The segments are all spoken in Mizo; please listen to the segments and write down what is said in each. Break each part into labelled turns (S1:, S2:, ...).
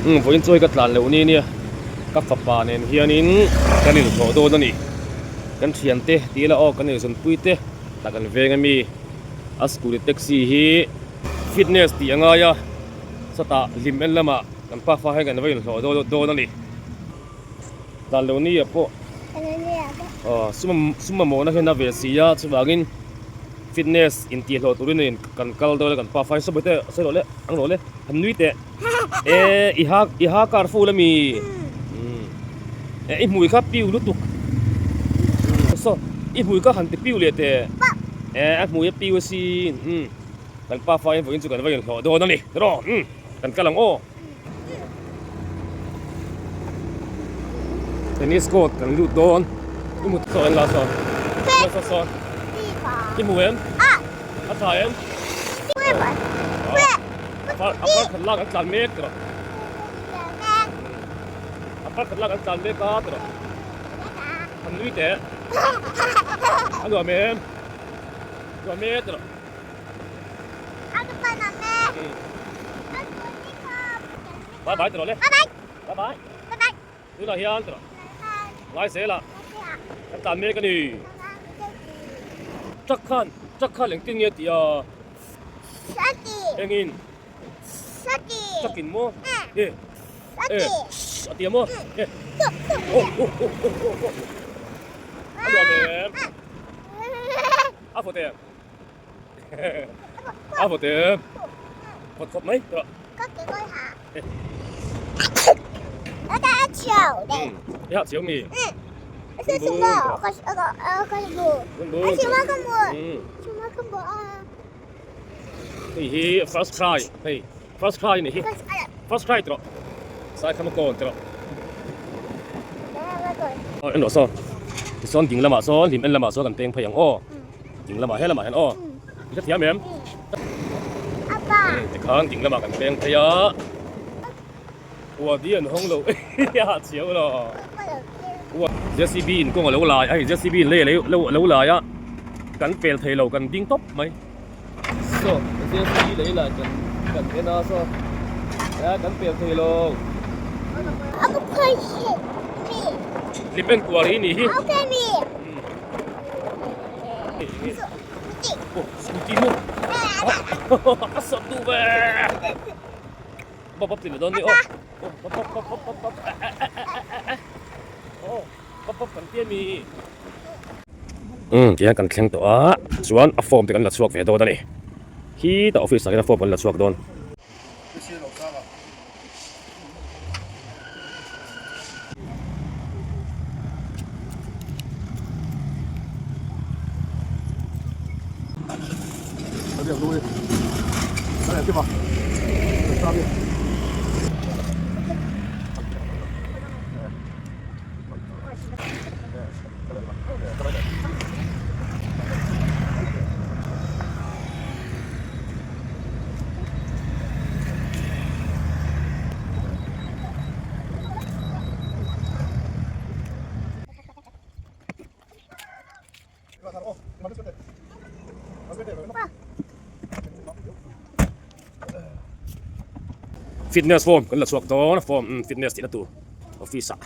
S1: Umm vawiin chu hei ka tlan loh ni nia ka fapa nen hianin kan inhlawh dawn a ni kan thiante tih ila aw kan inzunpui te tah kan veng ami a scooty taxi hi fitness tih a ngai a sawtah hlim en lamah kan pafa hian kan va inhlawh dawn a ni. Dan lo nia pawh aw sum sum mamawhna hian a ve si a chuvangin fitness intihhlawh turin a in kan kal dawn a kan pa fai sawi te sawi rawh le ang rawh le han nui teh e i ha i ha kar ful ami umm eh i hmui kha piu lutuk saw i hmui kha han ti piu leh teh eh a hmui a piu asin umm kan pa fai vawiin chu kan va inhlawh dawn a ni tiraw umm kan kal ang aw. Tennis court kan lut dawn i hmu saw en la saw saw saw i hmu em a tha em a par khat lak an tlan mek tawh a par khat lak an tlan mek a tawh an nui teh a nuam em nuam e tawh. Bye bye tiraw le. Bye bye. Tunah hian tiraw. Ngai zel ah. Kan tlan mek a ni. Truck khan truck khan engtin nge tih a. Engin. Truck in maw. E. E. A ti a maw. E. Oh oh oh oh oh. A nuam em. A fawt em. A vawt em vawt khawp mai tawh i hah chiau mi hei hi first cry hei first cry ni hi first cry tawh sai khama kawn tawh en rawh saw tichuan ding lamah sawn hlim en lamah sawn kan peng phei ang aw. Ding lamah he lamah hian aw i hrethiam em? Tikhan ding lamah kan peng phei a, ua di an hawng lo a chiau lo. Ua JCB in kawng a lo lai a hei JCB in lei a lo lai a kan pel thei lo kan ding tawp mai. Saw JCB lei lai kan kan en a saw kan pel thei lo. Lipen kuar hi nih hi. Scooty mu a sawt duh ve bap bap ti leh dawn ni aw bap bap bap bap bap bap aw bap bap kan ti a mi umm tihian kan thleng tawh a chuan a form te kan la chhuak ve dawn a ni khitah office ah hian a form kan la chhuak dawn. Fitness form kan la chhuak dawn a form fitness tihna tur office ah.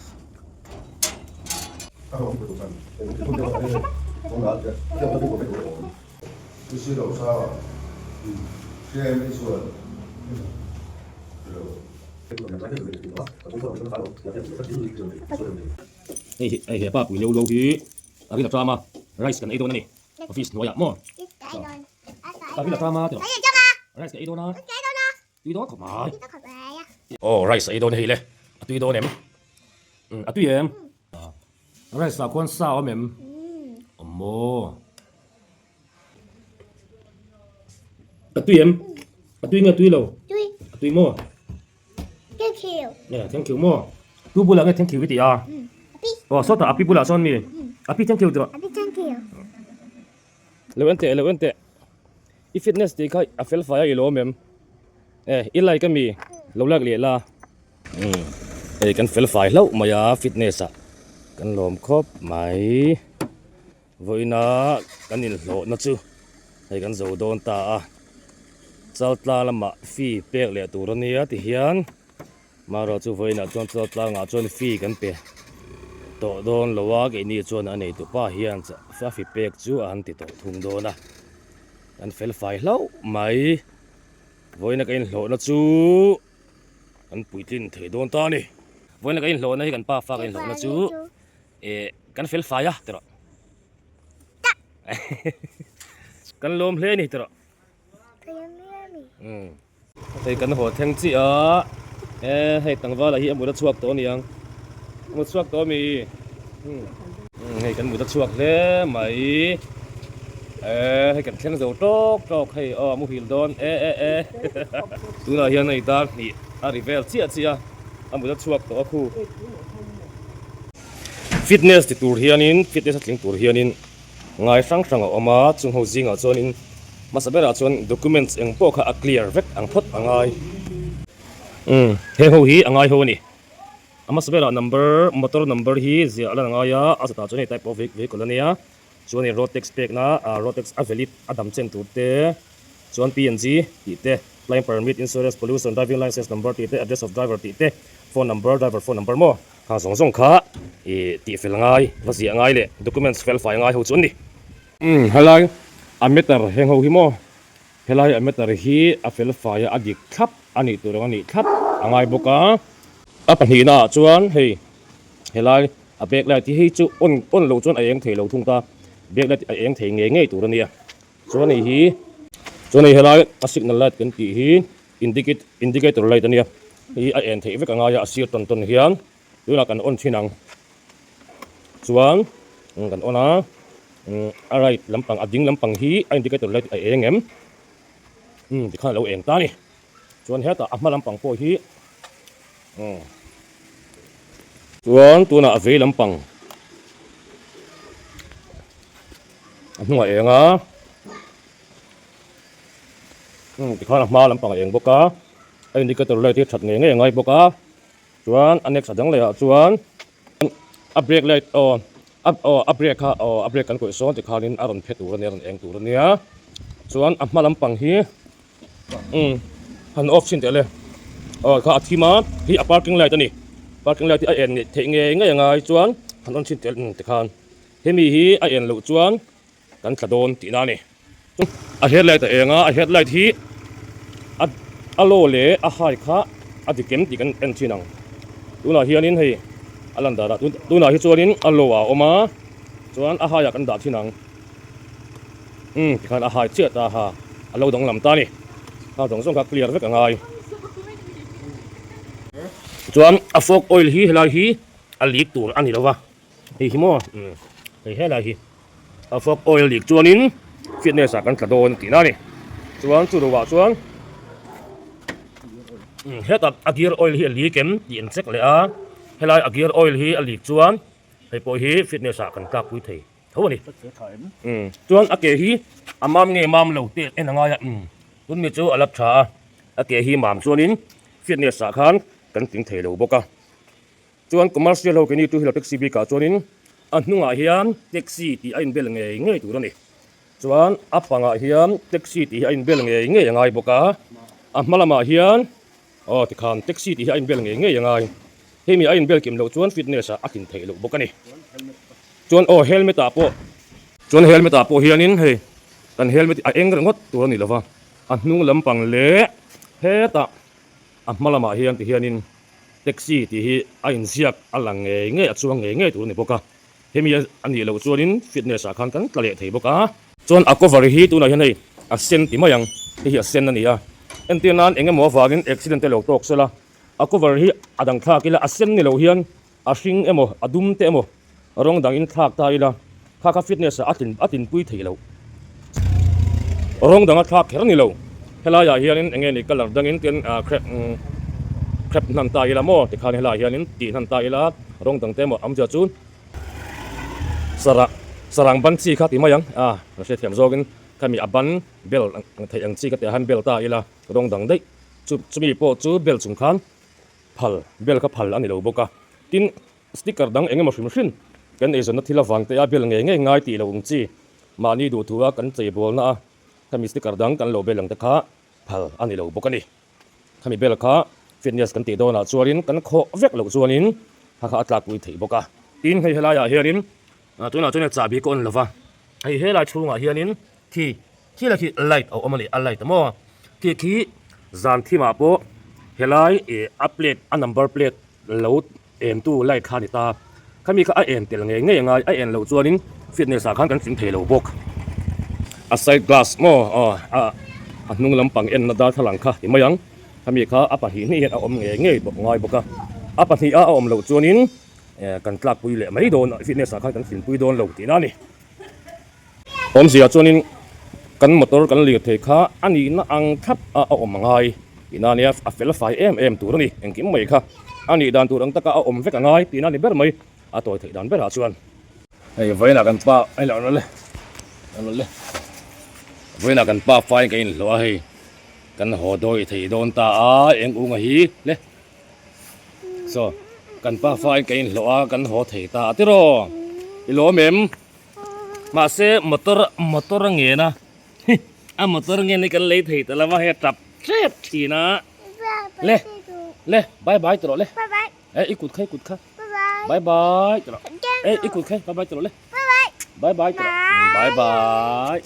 S1: Hei hi hei hepa pui leu lo hi a rin a tram a rice kan ei dawn a ni office hnuaiah maw a rin a tram a tiraw rice ka ei dawn a tui dawn khawp mai aw rice a ei dawn hei le a tui dawn em a tui em rice ah khuan sa a awm em awm maw. A tui em? A tui nge tui lo?
S2: Tui.
S1: A tui maw?
S2: Thank you.
S1: Yeah, thank you maw. Tu bulah nge thank you i ti a?
S2: Api.
S1: Oh, sawtah api bulah sawn mi? Api thank you tiraw?
S2: Api thank you.
S1: Lo en teh, lo en teh. I fitness tih kha a fel fai a i lawm em? Eh, i like a mi? Lo like leh la. Umm, hei kan fel fai hlauh mai a fitness ah. Kan lawm khawp mai. Vawiina kan inhlawhna chu hei kan zo dawn ta a, Chaltla lamah fee pek leh tur a nia tihian Marawh chu vawiinah chuan chaw tlangah chuan fee kan pe tawh dawn lo a, keini chuan a neitupa hian a fi pek chu a han ti tawh thung dawn a, kan fel fai hlauh mai. Vawiina ka inhlawhna chu kan puitlin thei dawn ta a ni. Vawiina ka inhlawhna hi kan pa fa ka inhlawhna chu eh kan fel fai a ti rawh. Kan lawm hle a ni ti rawh. Hei kan haw thleng chiah a, e hei tlangvala hi a mut a chhuak tawh aniang, a mut chhuak tawh ami? Hei kan mut a chhuak hle mai, e hei kan thleng zo tawk tawk hei aw a muhil dawn e e e tunah hian hei dar hnih a ri vel chiah chiah a, a mut a chhuak tawh a khu. Fitness ti tur hianin fitness a tling tur hianin. Ngai hrang hrang a awm a, chung ho zingah chuanin hmasa berah chuan documents eng pawh kha a clear vek ang phawt a ngai. Umm heng ho hi a ngai ho a ni. A hmasa berah number motor number hi ziah lan a ngai a, a chutah chuan hei type of vehicle a nia, chuan hei road tax pekna ah road tax a valid a dam chen tur te, chuan PNG tih te, flying permit, insurance, pollution, driving licence number tih te, address of driver tih te, phone number, driver phone number maw. Khang zawng zawng kha i tih fel ngai, va ziah ngai leh documents fel fai ngai ho chu an ni. Umm helai a meter heng ho hi maw, helai a meter hi a fel fai a, a dik thlap a nih tur ang a nih thlap a ngai bawk a. A pahnihna ah chuan hei helai a back light hi hei chu on on loh chuan a eng thei lo thung ta, back light a eng thei ngei ngei tur a nia. Chuan hei hi chuan hei helai a signal light kan tih hi Indicate indicator light a nia hei a en theih vek a ngai a a sir tawn tawn hian tunah kan on thin ang chuan kan on a a right lampang a ding lampang hi a indicator light a eng em umm tikhan a lo eng ta a ni chuan hetah a hma lampang pawh hi umm chuan tunah a vei lampang a hnungah eng a. Umm tikhan a hma lampang a eng bawk a a indicator light hi that ngei ngei a ngai bawk a chuan a next a dang leh ah chuan a brake light aw a aw a brake kha aw a brake kan kawih sawn tikhanin a rawn phe tur a nia a rawn eng tur a nia chuan a hma lampang hi umm han off chhin teh le aw kha a thim a hi a parking light a ni parking light hi a en theih ngei ngei a ngai chuan han on chhin teh tikhan hemi hi a en loh chuan. Kan tla dawn tihna a ni. A headlight a eng a, a headlight hi a a low leh a high kha a dik em tih kan en thin ang. Tunah hianin hei a lan danah tunah hi chuanin a low ah a awm a, chuan a high ah kan dah thin ang. Umm tikhan a high chiah ta ha, a lo danglam ta a ni. Kha zawng zawng kha clear vek a ngai. Chuan a fork oil hi helai hi a leak tur a ni lo va. Hei hi maw hei helai hi a fog oil dik chuanin fitness ah kan tla dawn tihna a ni chuan chu ruah chuan hetah a gear oil hi a leak em tih an check leh a helai a gear oil hi a leak chuan hei pawh hi fitness ah kan tlak pui thei tho a ni chuan a ke hi a mam nge mam lo tih en a ngai a tun mi chu a la tha a a ke hi mam chuanin fitness ah khan kan tling thei lo bawk a. Chuan commercial ho keini two wheeler taxi bikah chuanin a hnungah hian taxi tih a inbel ngei ngei tur a ni. Chuan a pangah hian taxi tih hi a inbel ngei ngei a ngai bawk a, a hma lamah hian aw tikhan taxi tih hi a inbel ngei ngei a ngai. Hemi a inbel kim loh chuan fitness ah a tlin theih loh bawk a ni. Chuan aw helmet ah pawh chuan helmet ah pawh hianin hei kan helmet a eng ringawt tur a ni lova, a hnung lampang leh hetah a hma lamah hian tihianin Taxi tih hi a inziak a lang ngei ngei a chuang ngei ngei tur a ni bawk a, hemi a nih loh chuanin fitness ah khan kan tla leh thei bawk a. Chuan a cover hi tunah hian hei a sen ti mai ang, hei hi a sen a ni a, entir nan eng emaw avangin accident te lo tawk sela, a cover hi a dang thlak ila a sen ni loh hian a hring emaw a dum te emaw rawng dangin thlak ta ila kha kha fitness ah a tlin a tlinpui theih loh. Rawng danga thlak kher ni lo helaiah hianin eng nge ni colour dangin tin ah crep crep hnan ta ila maw tikhan helaiah hianin tih hnan ta ila rawng dang te emaw awmzia chu sarah sarang ban chi kha ti mai ang a ka hriatthiam zawngin khami a ban bel ang theih ang chi ka tih ah hian bel ta ila rawng dang daih chu chumi pawh chu bel chung khan phal bel kha phal a ni lo bawk a tin Sticker dang eng emaw hrim hrim kan eizawnna thil avang te a bel ngei ngei ngai tih loh ang chi mahni duhthua kan cheibawlna a khami sticker dang kan lo bel ang te kha phal a ni lo bawk a ni. Khami bel kha Fitness kan tih dawnah chuanin kan khawh vek loh chuanin kha kha a tlakpui theih bawk a. Tin, hei helaiah hianin tunah chuan chahbi ka on lo va, hei helai chhungah hianin khi khi lai khi light a awm a ni, a light maw? Khi khi zan thimah pawh helai ih a plate a number plate lo entu light kha a ni ta. Khami kha a en tel ngei ngei a ngai, a en loh chuanin fitness ah khan kan tling thei lo bawk. A side glass maw aw a a hnung lampang enna darthlalang kha ti mai ang. Khami kha a pahnih hnih hian a awm ngei ngei bawk ngai bawk a. A pahnih a a awm loh chuanin kan tlakpui leh mai dawn fitness ah khan kan tlinpui dawn lo tihna a ni. Awmzia chuanin kan motor kan lir thei kha a nihna ang thlap a a awm angai tihna ania a fel fai em em tur a ni engkim mai kha a nih dan tur ang taka a awm vek angai tihna ni ber mai a tawi theih dan berah chuan. Hei vawiinah kan pa hei lo le lo le vawiinah kan pa faiin ka inhlawh a hei kan haw dawi thei dawn ta a eng unga hi le saw kan pa faiin ka inhlawh a kan haw thei ta a tiraw i lawm em? Mahse motor motor a ngen a a motor ngen hi kan lei thei ta lo va hei a tap tep thin a le le bye bye ti rawh le eh i kut kha i kut kha bye bye ti rawh eh i kut kha bye bye ti rawh le bye bye ti rawh bye bye.